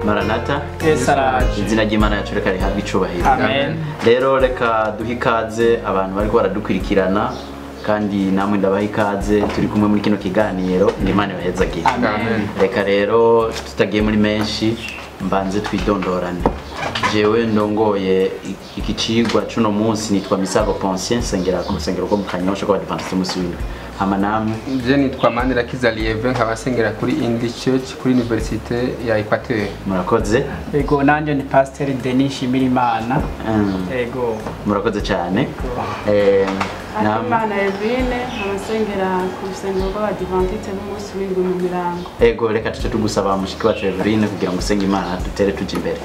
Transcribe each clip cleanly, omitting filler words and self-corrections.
Maranata. Yesu araje. Izina ry'Imana yacu reka rihabwe icubahiro. Amen. Rero reka duhe ikaze abantu bariko baradukurikirana, kandi namwe ndabaha ikaze, turi kumwe muri kino kiganiro, Imana ibahezagire. Amen. Reka rero tutagiye muri menshi, mbanze twidondorane. Jewe ndongoye iki cigwa cuno munsi nitwa Misago Poncien, nsengera ku rusengero rwo mu Kanyosha rw'Abadiventiste umunsi w'indwi. Hama namwe? Je nitwa Manirakiza Lieve, nkaba nsengera kuri English Church kuri Université ya Equateur. Murakoze. Ego, nanje ni Pasteur Denis Shimirimana. Ego. Murakoze cyane. Namwe? Akimana Evine, abasengera ku rusengero rw'Abadiventiste b'umunsi w'indwi mu Mirango. Ego, reka tuce tugusaba mushiki wacu Everine kugira ngo usenge Imana dutere tuja imbere.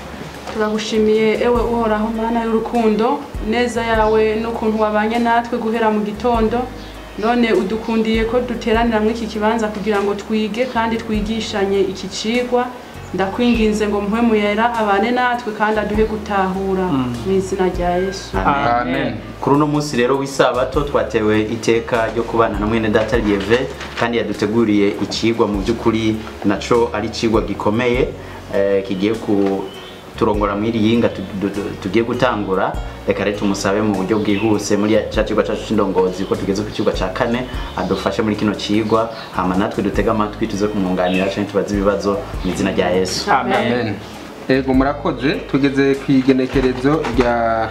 Turagushimiye ewe Uhoraho Mana y'urukundo, neza yawe n'ukuntu wabanye natwe guhera mu gitondo, none udukundiye ko duteranira muri iki kibanza kugira ngo twige kandi twigishanye iki cigwa. Ndakwinginze ngo Mpwemu Yera abane natwe kandi aduhe gutahura, mu izina rya Yesu. Amen. Kuri uno munsi rero w'isabato twatewe iteka ryo kubana na mwene data Lieve, kandi yaduteguriye icigwa mu by'ukuri naco ari icigwa gikomeye, kigiye ku turongora mw'iri yinga tugiye gutangura. Reka rero tumusabe mu buryo bwihuse muri ca cigwa cacu c'indongozi, ko tugeze ku cigwa ca kane, adufashe muri kino cigwa, hama natwe dutege amatwi tuze kumwunganira canke tubaze ibibazo, mu izina rya Yesu. Amen. Amen. Ego, murakoze. Tugeze ku igenekerezo rya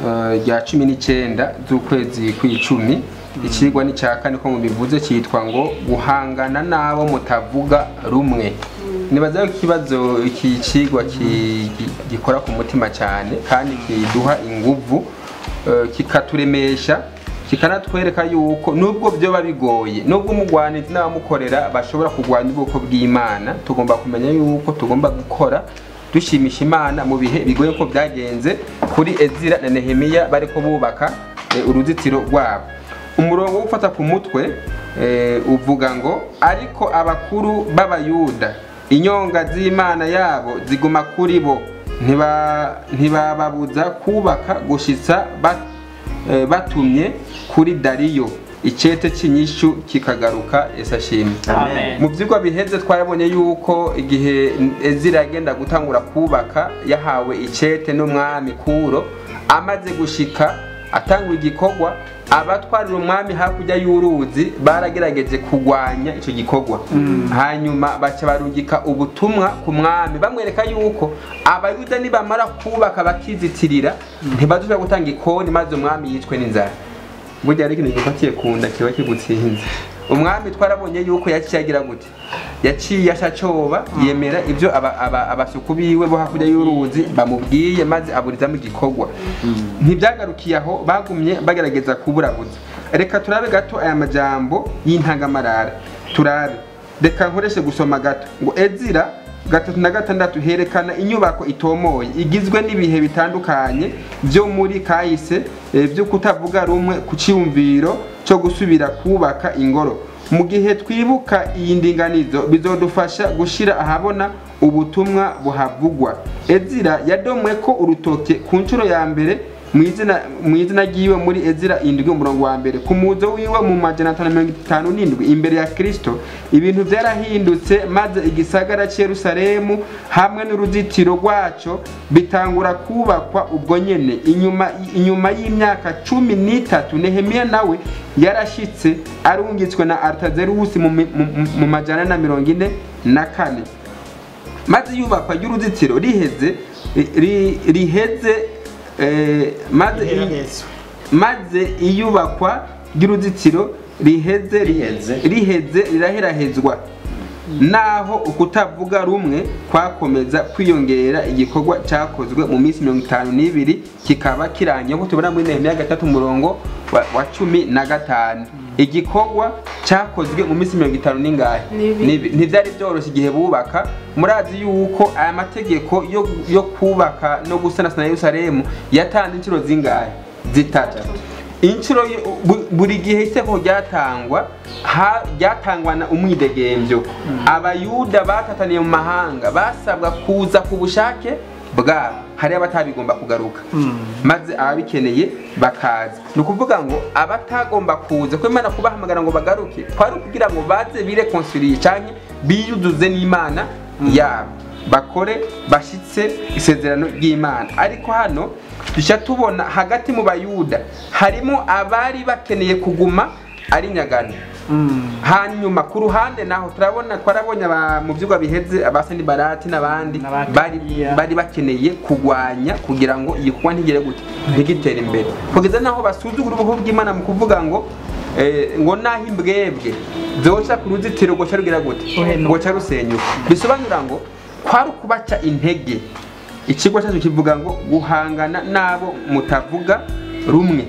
19 z'ukwezi kw'icumi. Ikigwa ni cya kane ko mubivuze, cyitwa ngo guhangana n'abo mutavuga rumwe. Nibaza ko ikibazo iki cigwa gikora ku mutima cyane kandi kiduha inguvu, kikaturemesha, kikanatwereka yuko nubwo byoba bigoye, nubwo umugwanizi n'abamukorera bashobora kurwanya ubwoko bw'Imana, tugomba kumenya yuko tugomba gukora dushimisha Imana mu bihe bigoye, ko byagenze kuri Ezira na Nehemiya bariko bubaka uruzitiro rwabo. Umurongo wo gufata ku mutwe uvuga ngo: "Ariko abakuru b'Abayuda, inyonga z'Imana yabo ziguma kuri bo, ntibababuza kubaka gushitsa batumye kuri Dariyo icete cy'inyishu kikagaruka." Yesu ashimwe. Amen. Mu byigwa biheze twarabonye yuko igihe Ezira yagenda gutangura kubaka, yahawe icete n'umwami Kuro. Amaze gushika atangura igikorwa, abatwarira umwami hakurya y'uruzi baragerageje kurwanya icyo gikorwa, hanyuma baca barungika ubutumwa ku mwami bamwereka yuko Abayuda nibamara kubaka bakizitirira ntibazosubira gutanga ikoni, maze umwami yicwe n'inzara. Burya ariko ikintu gifatiye ku nda kiba kigutsinze. Umwami twarabonye yuko yaciye agira gute? Yaciye ashacoba, yemera ibyo abasuku biwe bo hakurya y'uruzi bamubwiye, maze aburizamo igikorwa. Ntibyagarukiye aho, bagumye bagerageza kuburabuza. Reka turabe gato aya majambo y'intangamarara, turabe. Reka nkoreshe gusoma gato ngo Ezira 3 na 6 herekana inyubako itomoye igizwe n'ibihe bitandukanye byo muri kahise, byo kutavuga rumwe ku cyiyumviro cyo gusubira kubaka ingoro. Mu gihe twibuka iyi ndinganizo, bizodufasha gushira ahabona ubutumwa buhavugwa. Ezira yadomwe ko urutoke ku nshuro ya mbere mu izina ryiwe muri Ezira 7 umurongo wa mbere. Ku muzo wiwe mu 557 imbere ya Kristo, ibintu byarahindutse, maze igisagara cy'i Yerusalemu hamwe n'uruzitiro rwaco bitangura kubakwa ubwo nyene. Inyuma y'imyaka 13, Nehemiya nawe yarashitse arungitswe na Artazerusi mu 444, maze iyubakwa ry'uruzitiro riheze riheze maze Riherahezwe. Maze iyubakwa ry'uruzitiro riheze Riheze. Riheze, riraherahezwa. Naho ukutavuga rumwe kwakomeza kwiyongera, igikorwa cyakozwe mu minsi 52 kikaba kirangiye, nk'uko tubona muri Nehemiya 3 umurongo wa 15. Igikorwa cyakozwe mu minsi 50 n'ingahe? N'ibiri. N'ibiri. Ntibyari byoroshye igihe bubaka. Murazi yuko aya mategeko yo kubaka no gusanasana Yerusalemu yatanze inshuro zingahe? Zitatu. Inshuro buri gihe itegeko ryatangwa ryatangwa na umwidegemvyo. Abayuda batataniye mu mahanga basabwa kuza ku bushake bwabo. Hari abatabigomba kugaruka, maze ababikeneye bakaza. Ni ukuvuga ngo abatagomba kuza, ko Imana kubahamagara ngo bagaruke kwari ukugira ngo baze biréconcilier canke biyuzuze n'Imana yabo. bakore bashitse isezerano ry'Imana. Ariko hano duca tubona hagati mu Bayuda harimo abari bakeneye kuguma ari nyagano. Hanyuma ku ruhande naho turabona twarabonye mu vyigwa biheze abasanibarati n'abandi bari bakeneye kugwanya kugira ngo igikorwa ntigere gute, ntigitere imbere, kugeza naho basuzugura ubuhu bw'Imana mu kuvuga ngo ngo naho imbwebwe zoca ku ruzitiro goca rugira gute, goca rusenyuka. Bisobanura ngo kwari kubaca intege. Ikigo cyacu kivuga ngo guhangana nabo mutavuga rumwe.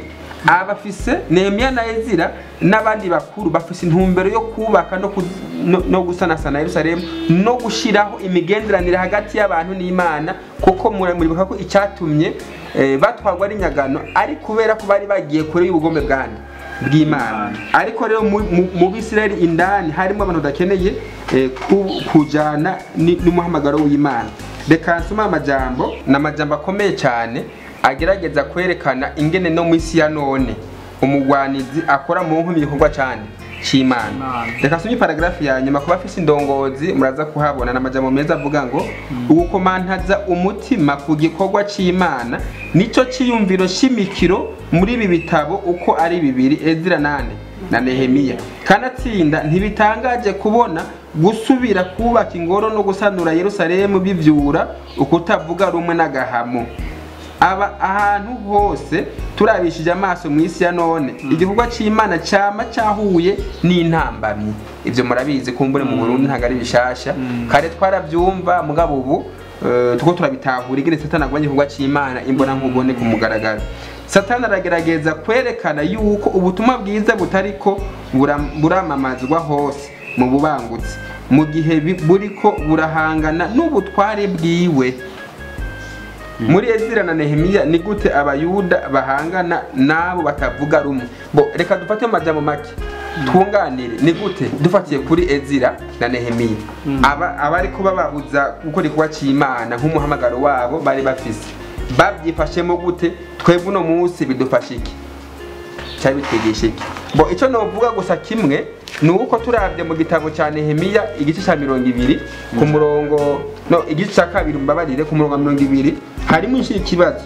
Abafise Nehemiya na Ezira n'abandi bakuru bafise intumbero yo kubaka no gusanasana Yerusalemu no gushiraho imigenderanire hagati y'abantu n'Imana, kuko muribuka ko icyatumye batwarwa ari nyagano ari kubera ko bari bagiye kure y'ubugombe bwandi bw'Imana. Ariko rero mu Bisirayeli indani harimo abantu badakeneye kujana n'umuhamagaro w'Imana. Reka nsoma amajambo, n'amajambo akomeye cyane agerageza kwerekana ingene no mu isi ya none umugwanizi akora mu nkomyi igikorwa cyane cy'Imana. Reka nsome paragraph ya nyuma kuba afise indongozi muraza kuhabona n'amajambo meza avuga ngo ugukomantaza umutima ku gikorwa cy'Imana nico ciyumviro shimikiro muri ibi bitabo uko ari bibiri, Ezira nande na Nehemiya. Kanatsinda ntibitangaje kubona gusubira kubaka ingoro no gusanura Yerusalemu bivyura ukutavuga rumwe n'agahamo. Aba ahantu hose turabishije amaso mu isi ya none igikorwa cy'Imana cyama cyahuye n'intambamyi. Ivyo murabizi kumbure mu Burundi ntago ari bishasha, kare twarabyumva mugabo ubu tuko turabitahura ingene Satani agwanya igikorwa cy'Imana imbona nkubone ku mugaragaro. Satani aragerageza kwerekana yuko ubutumwa bwiza butariko buramamazwa hose mu bubangutsi, mu gihe buriko burahangana n'ubutware bwiwe. Muri Ezira na Nehemiya ni gute Abayuda bahangana nabo batavuga rumwe? Bo reka dufate amajambo make twunganire. Ni gute dufatiye kuri Ezira na Nehemiya abariko bababuza gukora igikorwa cy'Imana nk'umuhamagaro wabo bari bafise, babyifashemo gute? Twebwe uno munsi bidufasha iki cyari bitwigisha iki? Bo icyo novuga gusa kimwe ni uko turabye mu gitabo cya Nehemiya igice cya 20 ku murongo no igice cya 2 mbabarire ku murongo wa 20 harimo ikibazo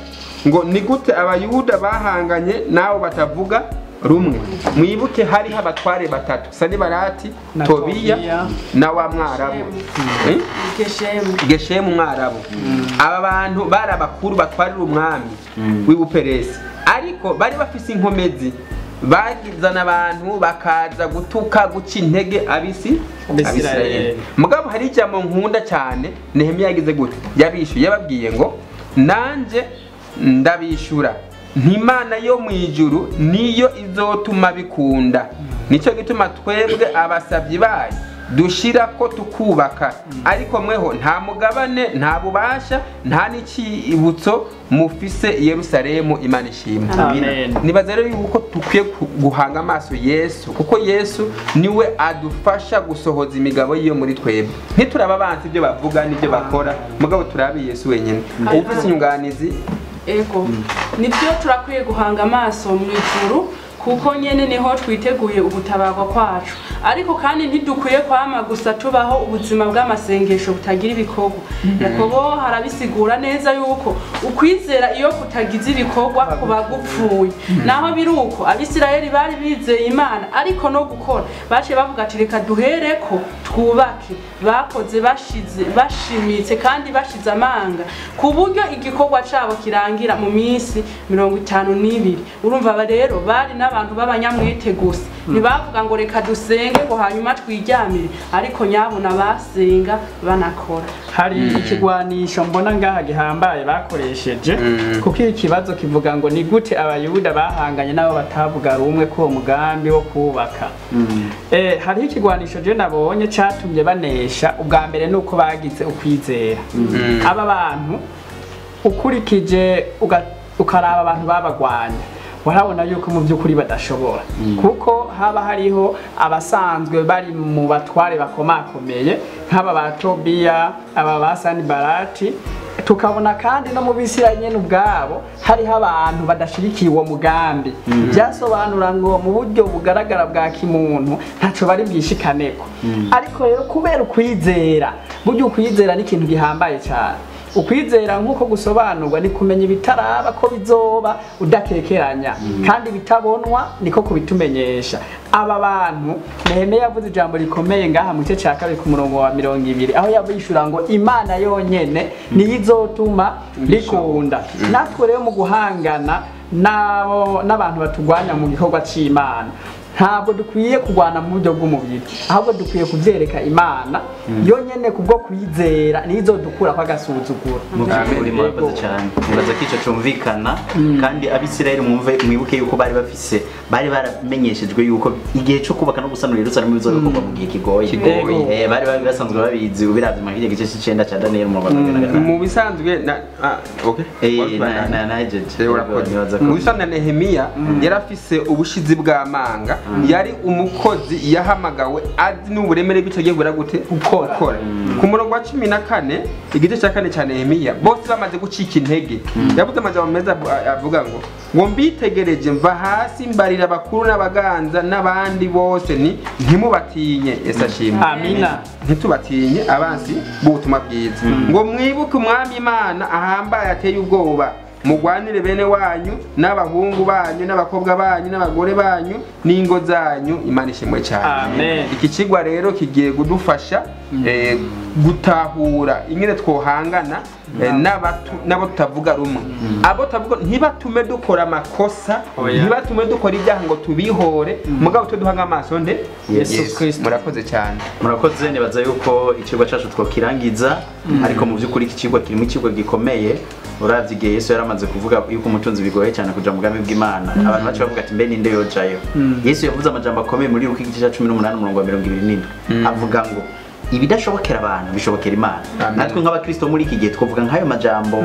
ngo ni gute Abayuda bahanganye nabo batavuga rumwe. Mwibuke hari abatware batatu, Sanibalati, Tobiya na wa Mwarabu, Geshemu Mwarabu. Aba bantu bari abakuru batwarira umwami w'Ubuperesi, ariko bari bafise inkomezi, bagizana abantu bakaza gutuka guca intege abisi Abisirayeli. Mugabo hari ijambo nkunda cyane Nehemiya yagize gute, yabishuye yababwiye ngo nanje ndabishura ntimana yo mu ijuru niyo izotuma bikunda, nicyo gituma twebwe abasabyi bayo dushira ko tukubaka, ariko mweho nta mugabane nta bubasha nta n'ikibutso mufise Yerusalemu. Imana ishimwe. Nibaza rero yuko tukwiye guhanga amaso Yesu, kuko Yesu niwe adufasha gusohoza imigabo yiyo muri twebwe. Ntituraba abansi ibyo bavuga n'ibyo bakora, mugabo turabe Yesu wenyine. Ufise inyunganizi? Ego, nibyo turakwiye guhanga amaso mu ijuru kuko nyene niho twiteguye ugutabarwa kwacu. Ariko kandi ntidukwiye kwama gusa tubaho ubuzima bw'amasengesho butagira ibikorwa. Yakobo harabisigura neza yuko ukwizera iyo kutagize ibikorwa kuba gupfuye. Naho biruko Abisirayeli bari bizeye Imana ariko no gukora bace bavuga ati reka duhereko twubake. Bakoze bashize bashimitse kandi bashize amanga ku buryo igikorwa cabo kirangira mu minsi 52. Urumva rero bari n'abantu b'abanyamwete gusa, ntibavuga ngo reka dusenge ngo hanyuma twiryamire, ariko nyabona basenga banakora. Hari ikigwanisho mbona ngaha gihambaye bakoresheje, kuko ikibazo kivuga ngo ni gute Abayuda bahanganye nabo batavuga rumwe ko mugambi wo kubaka. Hari ikigwanisho je nabonye catumye banesha ubwa mbere nuko bagize ukwizera. Aba bantu ukurikije ukaraba abantu babagwanya warabona yuko mu by'ukuri badashobora, kuko haba hariho abasanzwe bari mu batware bakomakomeye nk'aba ba Tobiya, aba ba Sanibalati. Tukabona kandi no mu Bisirayeli nyene ubwabo hariho abantu badashigikiye uwo mugambi. Byasobanura ngo mu buryo bugaragara bwa kimuntu ntaco bari bwishikaneko. Ariko rero kubera ukwizera, burya ukwizera ni ikintu gihambaye cyane. Ukwizera nk'uko gusobanurwa ni kumenya ibitaraba ko bizoba udakekeranya, kandi bitabonwa niko kubitumenyesha. Aba bantu Nehemiya yavuze ijambo rikomeye ngaha mu gice cya 2 ku murongo wa 20, aho yabishura ngo Imana yonyene niyo izotuma bikunda. Natwe rero mu guhangana n'abantu batugwanya mu gikorwa c'Imana, ntabwo dukwiye kurwana mu buryo bw'umubiri, ahubwo dukwiye kubyereka Imana yonyene kubwo kwizera niyo izodukura kwa gasuzuguro. Mu by'ukuri murakoze cyane, muraza ko ico cumvikana. Kandi Abisirayeli mwumve, mwibuke yuko bari bafise, bari baramenyeshejwe yuko igihe cyo kubaka no gusanura Yerusalemu bizokorwa mu gihe kigoye. Bari basanzwe babizi, ubiravye mu gice c'icenda ca Daniel mu 45. Mu bisanzwe okay. Mu bisanzwe Nehemiya yarafise ubushizi bw'amanga, yari umukozi yahamagawe azi n'uburemere bw'ico gihe gute gukora. Ku murongo wa 14 igice cya 4 cya Nehemiya, bose bamaze gucika intege, yavuze amajambo meza avuga ngo mbitegereje mva hasi mbarira abakuru n'abaganza n'abandi bose ni ntimubatinye. Yesu ashimwe. Amina. Ntitubatinye abansi b'ubutumwa bwiza, ngo mwibuke umwami Imana ahambaye ateye ubwoba, mugwanire bene wanyu n'abahungu banyu n'abakobwa banyu n'abagore banyu n'ingo zanyu. Imana ishimwe cyane. Amen. Iki kigwa rero kigiye kudufasha gutahura ingene twohangana n'abo tutavuga rumwe. Abo tavuga ntibatume dukora amakosa, ntibatume dukora ibyaha ngo tubihore, mugabo twe duhanga amaso nde Yesu Kristo. Murakoze cyane. Murakoze, nibaza yuko ikigwa cyacu twokirangiza, ariko mu by'ukuri iki kigwa kirimo ikigwa gikomeye. Uravye igihe Yesu yaramaze kuvuga yuko umutunzi bigoye cyane kuja mu bwami bw'Imana, abantu bacu bavuga ati mbe ninde yojayo? Yesu yavuze amajambo akomeye muri Luka igice cya 18 umurongo wa 27, avuga ngo ibidashobokera abantu bishobokera Imana. Natwe nk'abakristo muri iki gihe twovuga nk'ayo majambo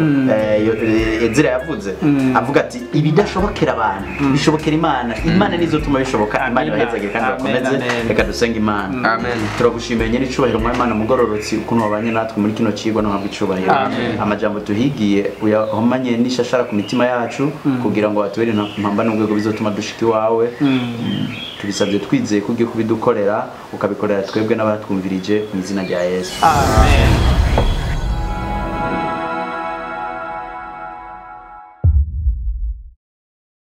Ezra yavuze, avuga ati ibidashobokera abantu bishobokera Imana, Imana nizotuma bishoboka. Imana ibahezagire kandi bakomeze. Reka dusenge Imana. Amen. Turagushimiye nyene icubahiro mwami Imana mugororotsi, ukuntu wabanye natwe muri kino cigwa no habwa icubahiro. Amajambo tuhigiye uyahomanye n'ishashara ku mitima yacu, kugira ngo atubere impamba n'urwego bizotuma dushika iwawe. Tubisabye twizeye ko ugiye kubidukorera, ukabikorera twebwe n'abatwumvirije mu izina rya Yesu. Amen.